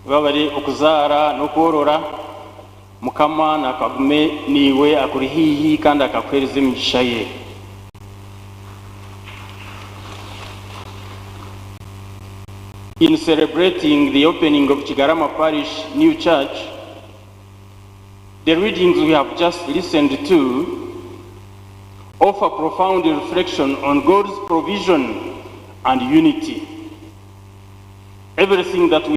Webare okuzaara n'okworora. Mukama nakagume naiwe akuri haihi kandi akakuhereza emigisha ye. In celebrating the opening of Kigarama Parish new church, the readings we have just listened to offer profound reflection on God's provision and unity. Everything that we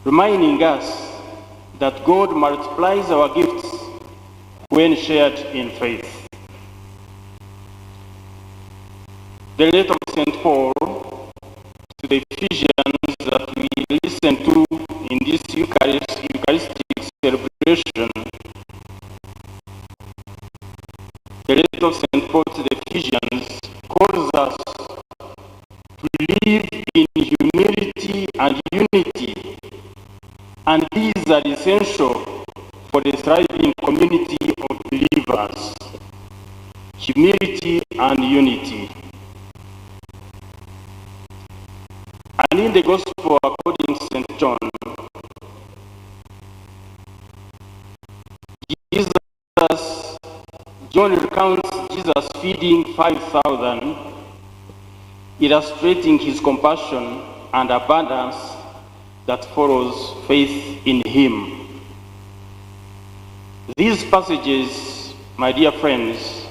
reminding us that God multiplies our gifts when shared in faith. The letter of St. Paul to the Ephesians that we listen to in this Eucharist, Eucharistic celebration, the letter of St. Paul to the Ephesians calls us to live in humility and unity, and these are essential for the thriving community of believers. Humility and unity. And in the Gospel according to St. John, Jesus, John recounts Jesus feeding 5,000, illustrating his compassion and abundance that follows faith in him. These passages, my dear friends,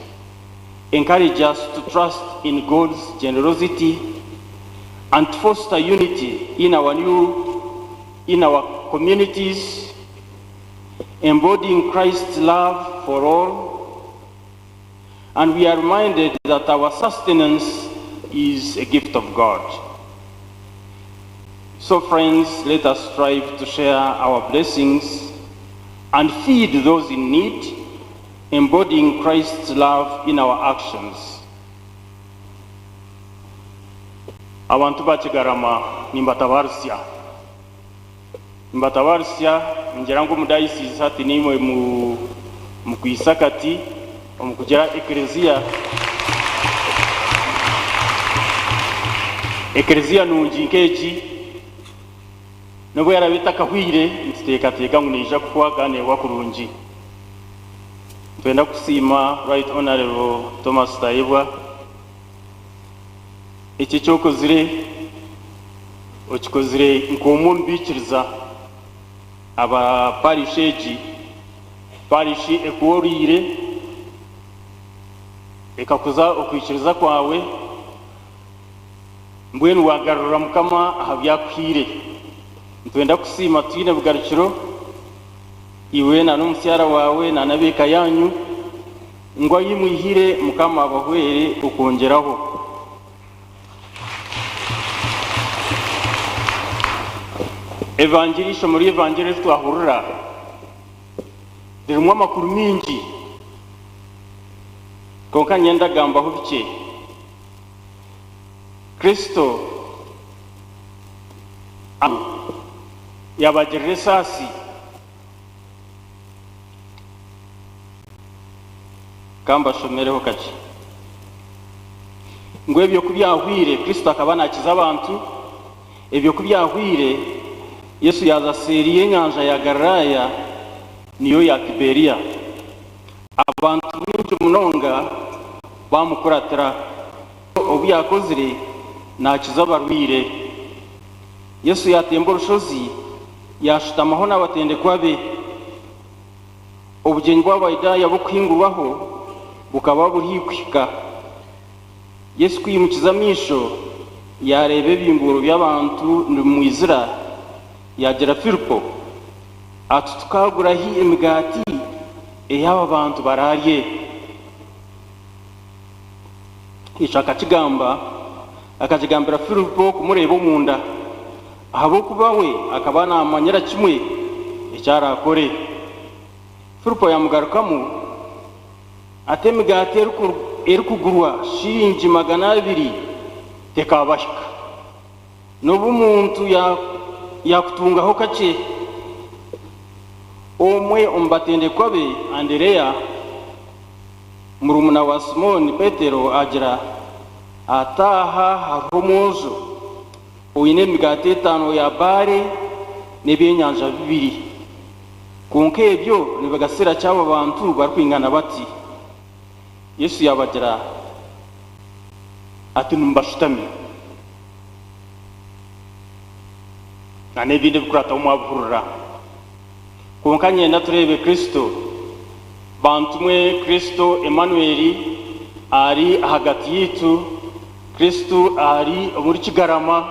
encourage us to trust in God's generosity and foster unity in our new in our communities, embodying Christ's love for all. And we are reminded that our sustenance is a gift of God. So, friends, let us strive to share our blessings and feed those in need, embodying Christ's love in our actions. Abantu ba Kigarama nimbatabarusya. Nimbatabarusya ningira ngu omu diocese hati niimwe mukwitse akati omu kugira ekereziya ekereziya nungi nk'egi n'obu eraabe etakahwire nituteekateeka ngu neija kuhwa kandi neehwa kurungi. Nitwenda kusiima Right Honourable Thomas Tayebwa eki eki okozire okikozire nk'omwe omu baikiriza aba parish egi, parish ekworoire ekakuza okwikiriza kwawe mbwenu waagarura Mukama aha bi akuhaire. Nitwenda kukusiima tutaine bugarukiro iwe na n'omukyara waawe na n'ab'eka yaanyu ngu ahi mwihire Mukama abahwere okwongyeraho. Evangiri, Eishomo ry'Evangiri eri twahurira ririmu amakuru maingi, kwonka nyowe ndagambaho bikye. Kristo yaabagirira esaasi. Ka mbashomereho kakye. Ngu ebyo ku byahwaire, Kristo akaba naakiza abantu. Ebyo ku byahwaire, Yesu yaaza seeri y'enyanja ya Galilaaya, niyo ya Tiberia. Abantu baingi munonga baamukuratira. Obu yaakozire naakiza abarwaire. Yesu yaatemba orushozi, yaashutamaho n'abatendekwa be. Obugyenyi bw'Abayudaaya bw'Okuhingurwaho bukaba buri haihi kuhika. Yesu ku yaimukize amaisho, yaareeba ebimbuuro by'abantu nibimwizira, yaagira Filipo ati, Tukaagura hi emigaati ei aba bantu baraarye? Ekyo akakigamba, akakigambira Filipo kumureeba omunda, ahabw'okuba we akaba naamanyira kimwe eki araakore. Filipo yaamugarukamu ati, Emigaati erikugurwa shilingi 200 tekaabahika. N'obu omuntu yaakutungaho kakye. Omwe omu batendekwa be, Anderea, murumuna wa Simooni Petero, agira ati, Aha hariho omwojo oine emigaati etaano ya baare n'eby'enyanja bibiri. Kwonka ebyo nibigasira ki aba bantu barikwingana bati? Yesu yaabagira ati, Nimubashutamye. N'ebindi ebirikurataho mwabihurira. Kwonka niinyenda tureebe Kristo. Bantu mwe, Kristo Emanueli ari ahagati yaitu. Kristo ari omuri Kigarama,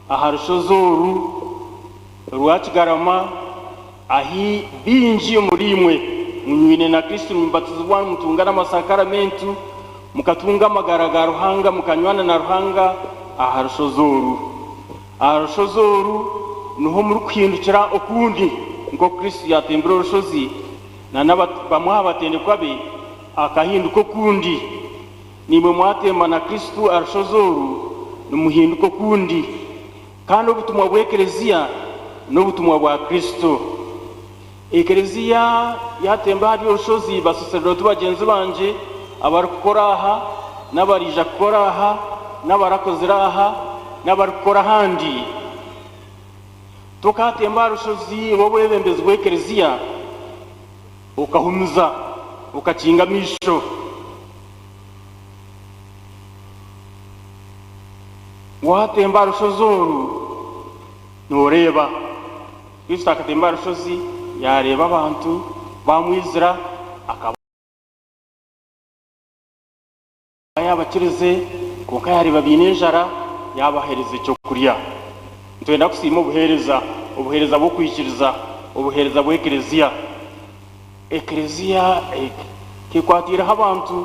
aha rushozi oru rwa Kigarama, ahi baingi omuriimwe munywine na Kristo nimubatizibwa, nimutunga n'amasakaramentu, mukatunga amagara ga Ruhanga, mukanywana na Ruhanga aha rushozi oru. Aha rushozi oru niho murikuhindukira okundi, nk'oku Kristo yaatembire orushozi na bamwe aha batendekwa be akahinduka okundi. Naimwe mwatemba na Kristo aha rushozi oru, nimuhinduka okundi. Kandi obutumwa bw'Ekelezia n'obutumwa bwa Kristo. Ekelezia yaatemba ahari orushozi, basaseredooti bagyenzi bangye abarikukora aha, n'abariija kukora aha, n'abarakozire aha, n'abarikukora ahandi, tokaatemba aha rushozi rw'obwebembezi bw'Ekelezia okahumiza, okakinga amaisho. Waatemba aha rushozi oru, nooreeba. Kristo akatemba aha rushozi, yaareeba abantu baamwizira, akaba yaabakirize, kwonka yaareeba baine enjara, yaabaheereza eky'okurya. Nitwenda kusiima obuheereza, obuheereza bw'okwikiriza, obuheereza bw'Eklezia. Eklezia ekwatiireho abantu,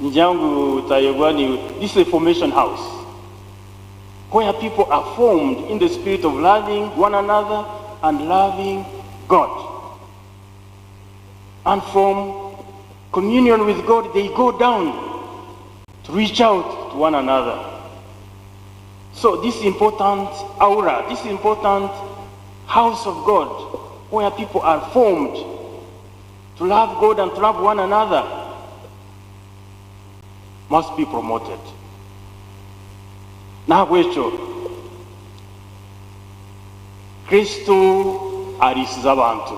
ningira ngu Tayebwa ni, this is a formation house. Where people are formed in the spirit of loving one another and loving God. And from communion with God they go down to reach out to one another. So this important aura, this important house of God where people are formed to love God and to love one another must be promoted. N'ahabw'ekyo Kristo ariisize abantu.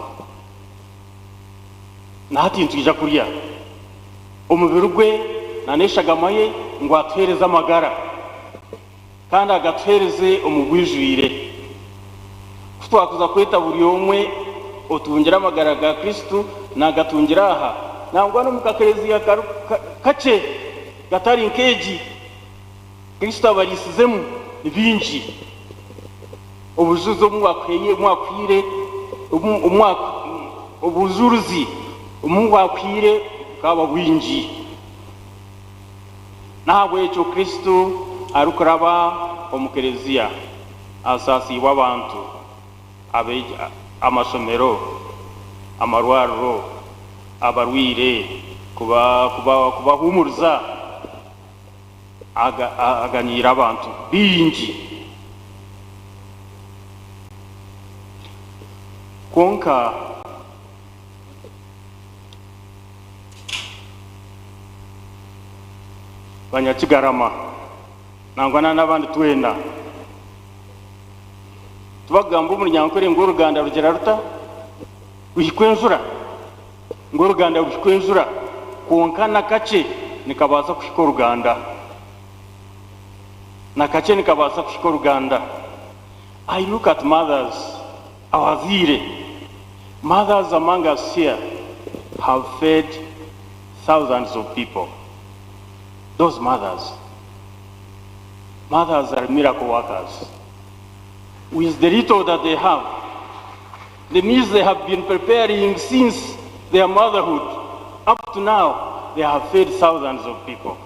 Na hati nitwija kurya omubiri gwe na n'eshagama ye ngu atuheereze amagara kandi agatuheereze omu bwijwire. Ku twakuza kweta buri omwe otungire amagara ga Kristo naagatungira aha, nangwa n'omu kakereziya kakye gatari nk'egi, Kristo abariisizemu ni baingi. Obujuzi obu mwakuhaire, obujurizi obu mwakuhaire bukaba bwingi. N'ahabw'ekyo Kristo arikuraba omu Kelezia asaasiibwe abantu, amashomero, amarwariro, abarwaire, kubahuumuriza. Aganiire abantu baingi. Kwonka Banyakigarama nangwa n'abandi twena tibakugamba omuri Nyankore ngu oruganda rugira ruta? Ruhikwa enjura. Ngu oruganda ruhikwa enjura, kwonka na kakye nikabaasa kuhika oruganda. Na kakye nikabaasa kuhika oruganda. I look at mothers, abazaire, mothers among us here have fed thousands of people. Those mothers. Mothers are miracle workers. With the little that they have, The meals they have been preparing since their motherhood up to now, they have fed thousands of people.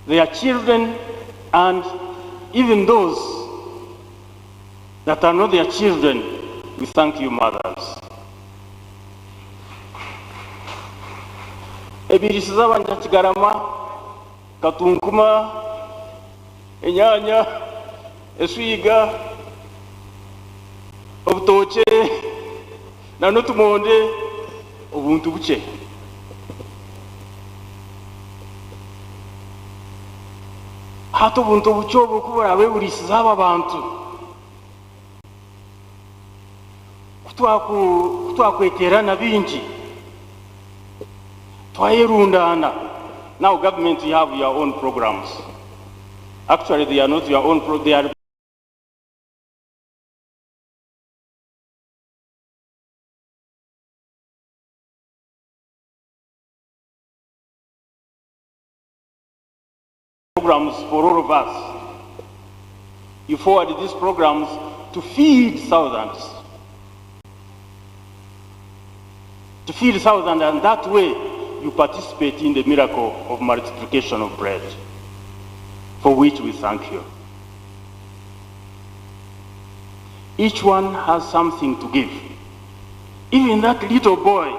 Their children and even those that are not their children, we thank you mothers. Ebiriisiza abanyakigarama, katunkuma, enyanya. Eswiga, obutookye na n'otumonde, obuntu bukye. Hati obuntu obukye obwo ku buraabe buriisize aba bantu, ku twakweteerana bingi, twayerundaana, now government you have your own programs. Actually they are not your own, they are programs for all of us. You forward these programs to feed thousands. To feed thousands, and that way you participate in the miracle of multiplication of bread, for which we thank you. Each one has something to give. Even that little boy,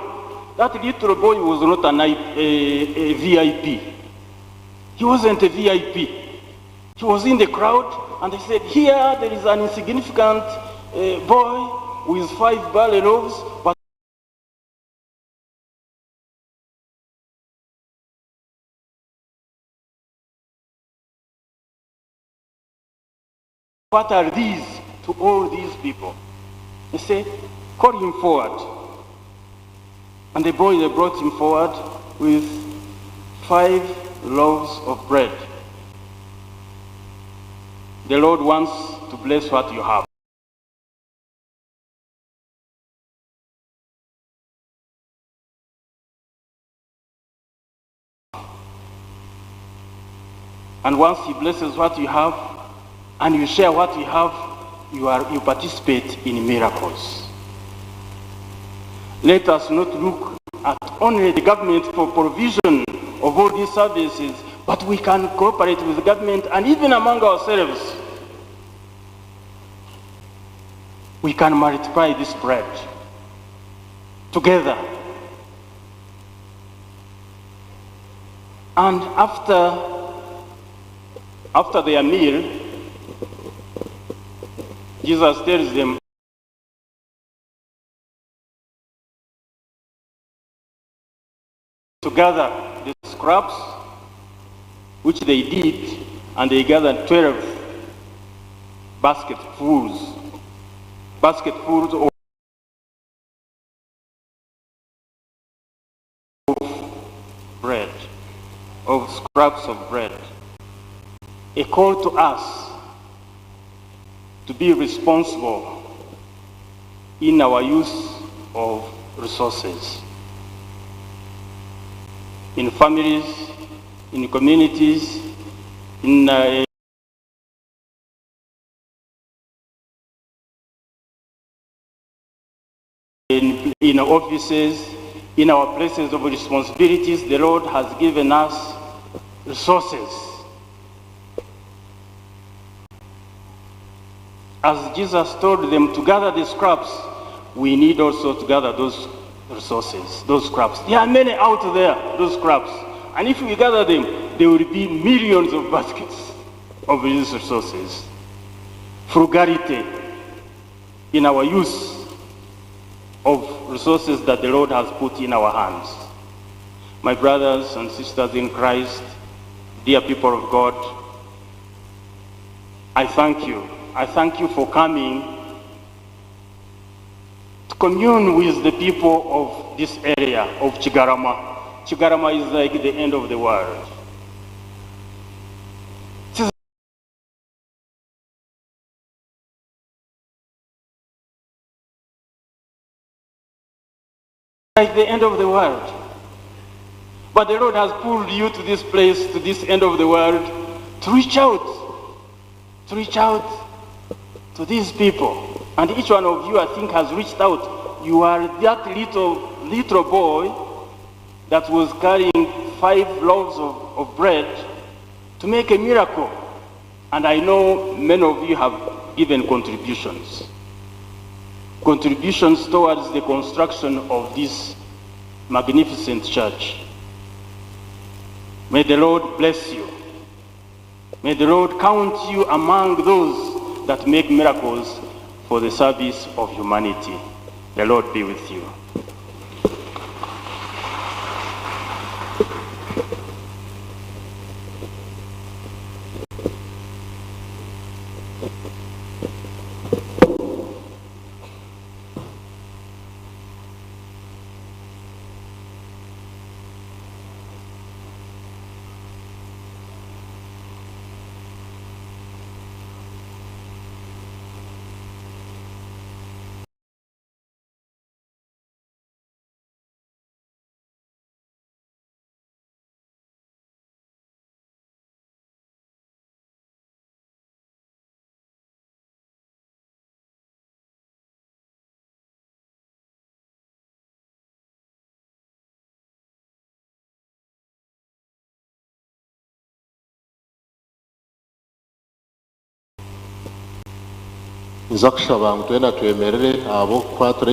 that little boy was not an I, a, a VIP. He wasn't a VIP. He was in the crowd, and they said, here there is an insignificant boy with 5 barley loaves, but what are these to all these people? They say, call him forward. And the boy, they brought him forward with 5 loaves of bread. The Lord wants to bless what you have. And once he blesses what you have, and you share what you have, you participate in miracles. Let us not look at only the government for provision of all these services, but we can cooperate with the government and even among ourselves. We can multiply this bread together. And after their meal, Jesus tells them to gather the scraps, which they did, and they gathered 12 basketfuls of bread, of scraps of bread. A call to us to be responsible in our use of resources. In families, in communities, in offices, in our places of responsibilities, the Lord has given us resources. As Jesus told them to gather the scraps, we need also to gather those resources, those scraps. There are many out there, those scraps. And if we gather them, there will be millions of baskets of these resources. Frugality in our use of resources that the Lord has put in our hands. My brothers and sisters in Christ, dear people of God, I thank you. I thank you for coming to commune with the people of this area of Kigarama. Kigarama is like the end of the world. It is like the end of the world. But the Lord has pulled you to this place, to this end of the world, to reach out, to reach out to these people. And each one of you, I think, has reached out. You are that little boy that was carrying 5 loaves of bread to make a miracle. And I know many of you have given contributions. Contributions towards the construction of this magnificent church. May the Lord bless you. May the Lord count you among those that make miracles for the service of humanity. The Lord be with you. Ninza kushaba ngu twena twemerere ahabw'okukwatura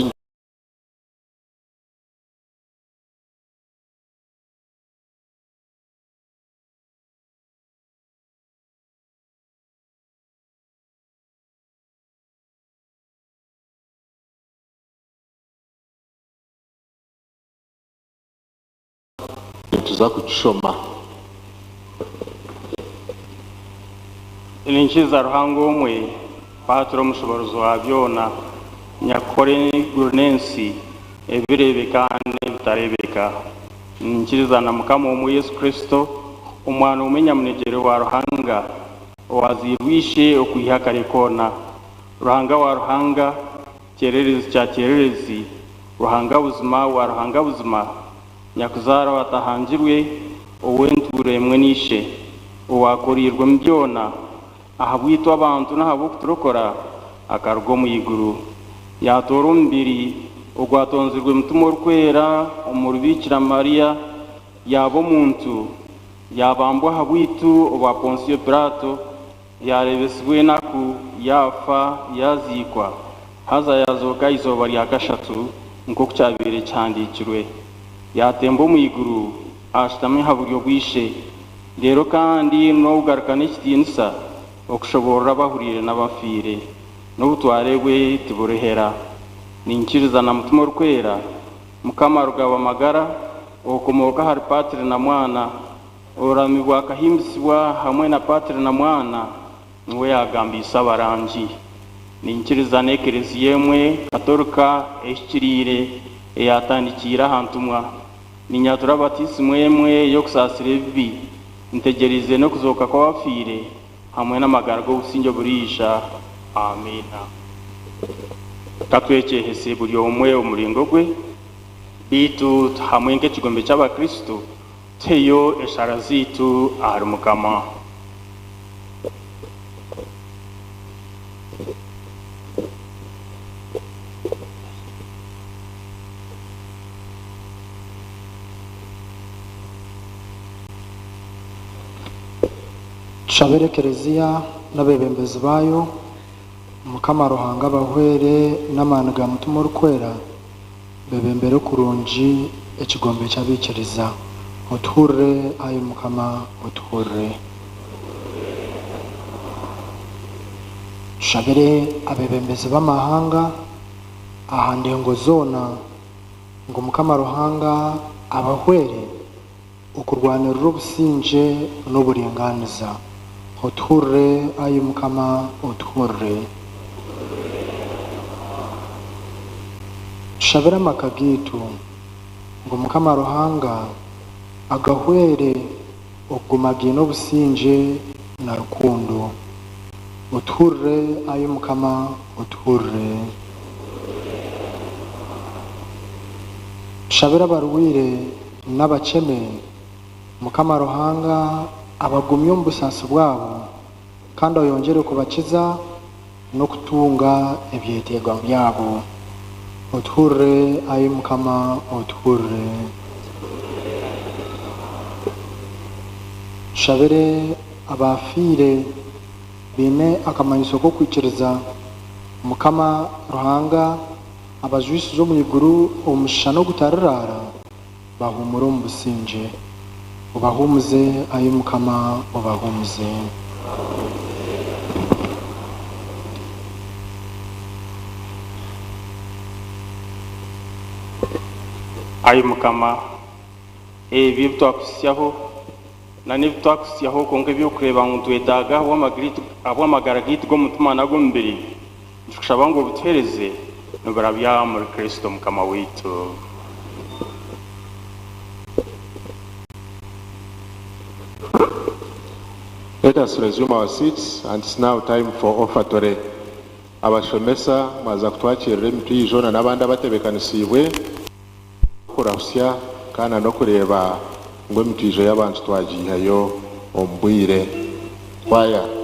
Nituza kugishoma. Ninkiriza Ruhanga omwe, Paatira omushoboorozi wa byona, Nyakukora eiguru n'ensi, ebireebeka n'ebitareebeka. Ninkiriza na Mukama omwe Yesu Kristo, Omwana omwe nyamunegyere wa Ruhanga, owaazairwe Ishe okwiha kare koona, Ruhanga wa Ruhanga, Kyererezi kya kyererezi, Ruhanga buzima wa Ruhanga buzima, Nyakuzaarwa atahangirwe, ow'entuuro emwe na Ishe, owaakoreirwemu byona, ahabwaitu abantu n'ahabw'okuturokora, akaruga omu iguru, yaatoora omubiri ogwatonzirwe Mutima Orikwera omuri Biikira Mariya, yaaba omuntu, yaabambwa ahabwaitu obwa Ponsio Pilaato, yaareebesibwa enaku, yaafa, yaaziikwa, haza yaazooka aha izooba rya kashatu, nk'oku kyabaire kihandiikirwe. Yaatemba omu iguru, ashutami aha buryo bwa Ishe. Reero kandi n'okugaruka n'ekitiinisa okushoboorora abahuriire n'abafiire, n'obutware bwe tiburihera. Niinyikiriza na Mutima Orikwera, Mukama Rugaba amagara, okomooka ahari Patri na Mwana, Oramibwa akahimbisibwa hamwe na Patri na Mwana, niwe yaagambiise abarangi. Niinyikiriza n'Ekelezia emwe Katolika ehikiriire eyaatandikiire aha ntumwa. Niinyatura Batiisimu emwe y'okusaasira ebibi, ntegyereize n'okuzooka kw'abafiire hamwe n'amagara g'obusingye oburiija. Amiina. Ka twekyehese buri omwe omu muringo gwe, beitu hamwe nk'ekigombe ky'Abakristo, Tuheyo eshaara zaitu ahari Mukama. Tushabire Ekereziya n'abeebembezi baayo, Mukama Ruhanga abahwere n'amaani ga Mutima Orikwera, Bebembere kurungi ekigombe ky'abaikiriza. Otuhurire, ai Mukama, otuhurire. Tushabire abebembezi b'amahanga aha ndengo zoona ngu Mukama Ruhanga abahwere okurwanirira obusingye n'oburingaaniza. Otuhurire, ai Mukama, otuhurire. Tushabire amaka gaitu, ngu Mukama Ruhanga agahwere okuguma gaine obusingye na rukundo. Otuhurire, ai Mukama, otuhurire. Tushabire abarwaire n'abakyene, Mukama Ruhanga abagumye omu busaasi bwabo, kandi ayongyere kubakiza n'okutunga ebyetengo byabo. Otuhurire, ai Mukama, otuhurire. Tushabire abaafiire baine akamanyiso k'okwikiriza, Mukama Ruhanga abajwisize omu iguru omushana ogutariraara, Bahuumure omu busingye. Obahuumuze, ai Mukama, obahuumuze. Ai Mukama, ebyo ebi twakuhitsyaho na n'ebi twakuhitsyaho kwonka eby'okureeba ngu nitwetaaga ahabw'amagara gaitu g'omutima n'ag'omubiri, nitukushaba ngu obituheereze niburabya omuri Kristo Mukama waitu. Let us resume our seats and it's now time for offertory. Abashomesa mwaza kutwakirira emitoijo na n'abandi abatebekanisiibwe kurahutsya kandi na n'okureeba ngu emitoijo y'abantu twagiihayo omu bwire. Choir.